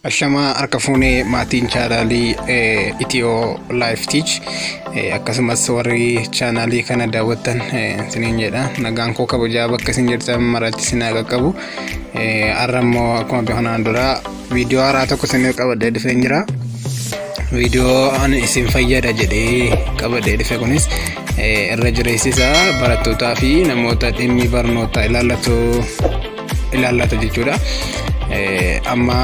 Ashamaa harka fuunee maatiin chaanaalii Itiyoo Laayif Tiich akkasumas warri chaanaalii kana daawwattan isiniin jedha. Nagaan koo kabajaa bakka isin jirtan maratti isin haa qaqqabu. Har'a immoo akkuma beeknaan dura viidiyoo haaraa tokko isiniif qabadhee dhufeen jira. Viidiyoo ani isin fayyada jedhee qabadhee dhufe kunis irra jireessi isaa barattootaa fi namoota dhimmi barnootaa ilaallatu ilaallata jechuudha. Amma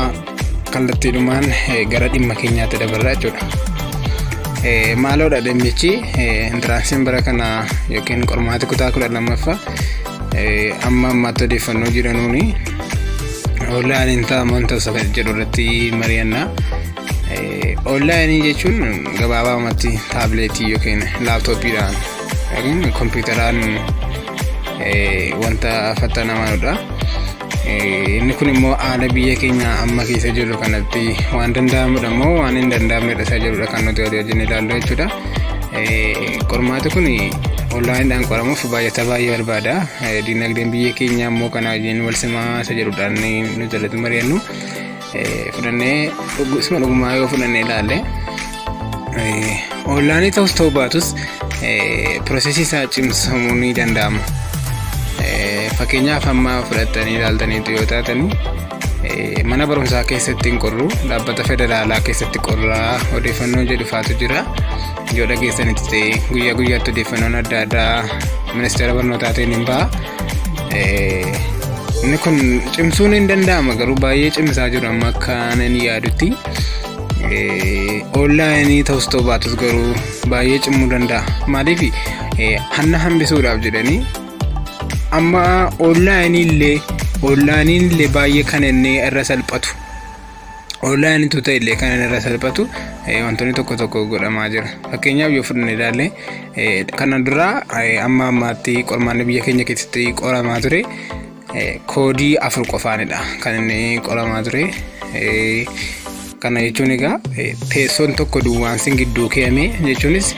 kallattiidhumaan gara dhimma keenyaatti dabarra jechuudha. Maaloodha dhimmichi? Entiraansiin bara kana yookiin qormaati kutaa 12ffaa amma ammaatti odeeffannoo jiranuuni onlaayiniin ta'amoo hin ta'u jedhu irratti mari'anna. Onlaayinii jechuun gabaabumatti taabileetii yookiin laaptooppiidhaan yookiin kompiitaraan wanta fattanamanudha. Inni kun immoo haala biyya keenya amma keessa jirru kanatti waan danda'amudha moo waan hin danda'amnedha isa jedhudha kan nuti walii wajjin ilaallu jechuudha. Qormaati kun onlaayiniidhaan qoramuuf baay'ata baay'ee barbaada. Dinagdeen biyya keenyaa immoo kana wajjin wal simaa isa jedhudhaan nuti irratti mari'annu. Fudhannee isuma dhugumaa yoo fudhannee ilaalle, onlaayinii ta'us ta'uu baatus piroosesii isaa cimsamuu ni danda'ama. Fakkeenyaaf, amma fudhattanii ilaaltaniitu yoo taatanii, mana barumsaa keessatti hin qorru, dhaabbata federaalaa keessatti qorraa odeeffannoo jedhu faatu jira. Yoo dhageessanitti ta'e, guyyaa guyyaatti odeeffannoon adda addaa ministeera barnootaatiin hin ba'a. Inni kun cimsuun hin danda'ama, garuu baay'ee cimsaa jiru amma akka ani yaadutti. Onlaayinii ta'us ta'uu baatus garuu baay'ee cimuu danda'a. Maaliif? Hanna hambisuudhaaf jedhanii amma onlaayinii illee baay'ee kan inni irra salphatu. Onlaayiniitu ta'e illee kan inni irra salphatu wantoonni tokko tokko godhamaa jira. Fakkeenyaaf, yoo fudhanne ilaalle, kana dura amma ammaatti qormaanni biyya keenya keessatti qoramaa ture koodii afur qofaanidha kan inni qoramaa ture. Kana jechuun egaa teessoon tokko duwwaan sin gidduu keeyame jechuunis,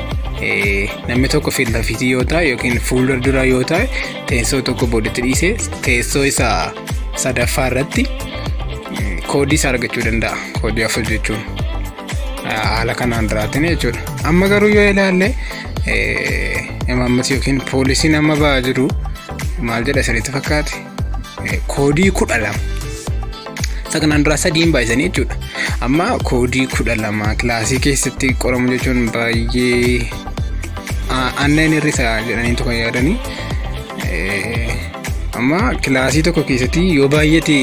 namni tokko fiilafiitii yoo ta'e yookiin fuuldura dura yoo ta'e, teessoo tokko boodatti dhiisee teessoo isaa sadaffaa irratti koodii isaa argachuu danda'a. Koodii afur jechuun haala kanaan duraatiin jechuudha. Amma garuu yoo ilaalle, imaammati yookiin poolisiin amma ba'aa jiru maal jedha isinitti fakkaate? Koodii 12. Isa kanaan duraa sadiin baay'isanii jechuudha. Amma koodii 12 kilaasii keessatti qoramu jechuun baay'ee aannan hir'isa jedhanii tokko yaadanii. Amma kilaasii tokko keessatti yoo baay'ate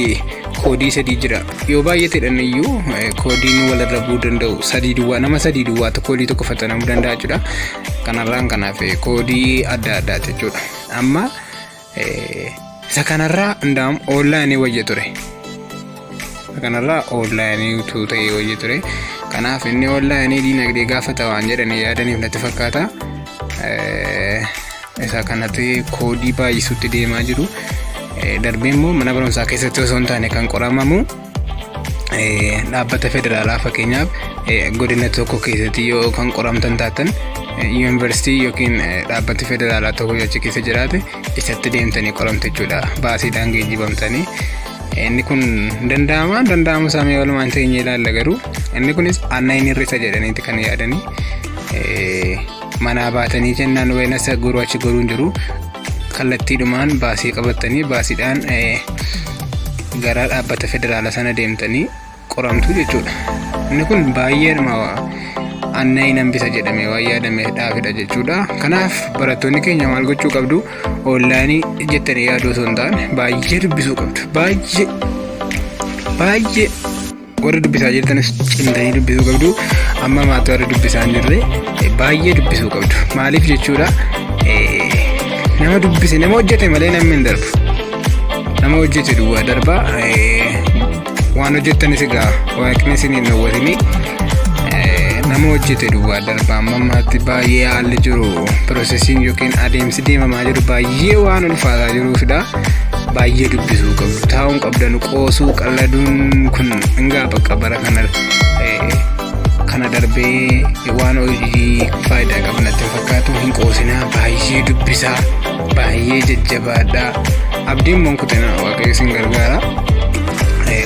koodii sadii jira. Yoo baay'ate dhan iyyuu koodiin walirra bu'uu danda'u sadii duwwaa, nama sadii duwwaa koodii tokko fattanamuu danda'a jechuudha. Kanarraan kanaaf koodii adda addaati jechuudha. Amma isa kanarraa hundaa'u onlaayinii wayya ture. Isa kanarraa onlaayinii utuu ta'ee wayya ture. Kanaaf inni onlaayinii diinagdee gaafata waan jedhanii yaadaniif natti fakkaata. Isa kanatti koodii baay'isuutti deemaa jiru. Darbee immoo mana barumsaa keessatti osoo hin taane kan qoramamu dhaabbata federaalaa, fakkeenyaaf godina tokko keessatti yoo kan qoramtan taatan, yuunivarsiitii yookiin dhaabbati federaalaa tokko achi keessa jiraate isatti deemtanii qoramtu jechuudha. Baasiidhaan geejjibamtanii. Inni kun danda'ama danda'amu isaa mee walumaan teenyee ilaalla, garuu inni kunis aannan hir'isa jedhaniiti kan yaadanii. Manaa baatanii jennaan wayinas goruu achi goruun jiru, kallattiidhumaan baasii qabatanii baasiidhaan gara dhaabbata federaala sana deemtanii qoramtu jechuudha. Inni kun baay'eedhuma aannan hin hambisa jedhamee waan yaadame dhaafidha jechuudha. Kanaaf barattoonni keenya maal gochuu qabdu? Onlaayinii jettanii yaaduu osoo hin taane baay'ee dubbisuu qabdu. Baay'ee baay'ee warri dubbisaa jirtanis cimtanii dubbisuu qabdu. Amma maatii warri dubbisaa hin jirre baay'ee dubbisuu qabdu. Maaliif jechuudha? Nama dubbise, nama hojjete malee namni hin darbu. Nama hojjete duwwaa darba. Waan hojjettanis egaa waaqni isin hin dhowwatini. Nama hojjete duwwaa darba. Amma ammaatti baay'ee haalli jiru, piroosesiin yookiin adeemsi deemamaa jiru baay'ee waan ulfaataa jiruufidha. Baay'ee dubbisuu qabdu. Taa'uun qabdan, qoosuu qalladuun kun hin bakka bara kana kana darbee waan hojii faayidaa qabu natti hin fakkaatu. Hin qoosinaa, baay'ee dubbisaa, baay'ee jajjabaadhaa. Abdiin immoo kutina, Waaqayyo isin gargaara.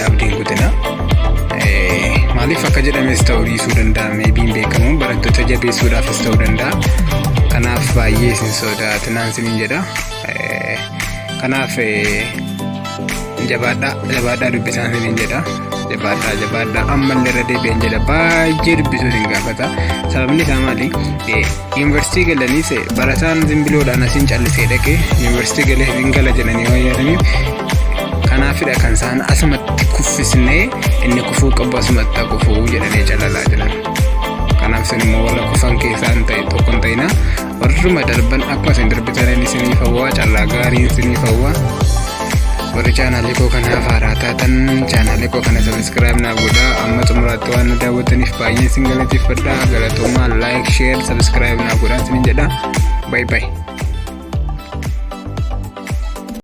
Abdiin kutina. Maaliif akka jedhames ta'uu dhiisuu danda'a. Maybe hin beekamu, barattoota jabeessuudhaafis ta'uu danda'a. Kanaaf baay'ee isin sodaatinaan isiniin jedha. Kanaaf jabaadhaa, jabaadhaa, dubbisaan isiniin jedha. Jabaadhaa, jabaadhaa, ammallee irra deebi'een jedha, baay'ee dubbisuu isin gaafata. Sababni isaa maali? Yuunivarsiitii galaniis barataan zimbiloodhaan asiin callisee dhaqee yuunivarsiitii galee hin gala jedhanii waan yaadaniif, kanaafidha kan isaan asumatti kuffisnee, inni kufuu qabu asumatti haa kufuu jedhanii calalaa jiran. Kanaaf isin immoo warra kufan keessaa hin ta'e tokko hin ta'ina. Warruma darban akkuma isin darbitaniin isiniif hawwaa, carraa gaariin isiniif hawwaa. Warri chaanaalii koo kanaaf haaraa taatan chaanaalii koo kana subscribe naaf godhaa. Amma xumuraatti waan na daawwattaniif baay'een isin galateeffadha. Galatoomaa, like, share, subscribe naaf godhaa isinin jedha. Bye bye.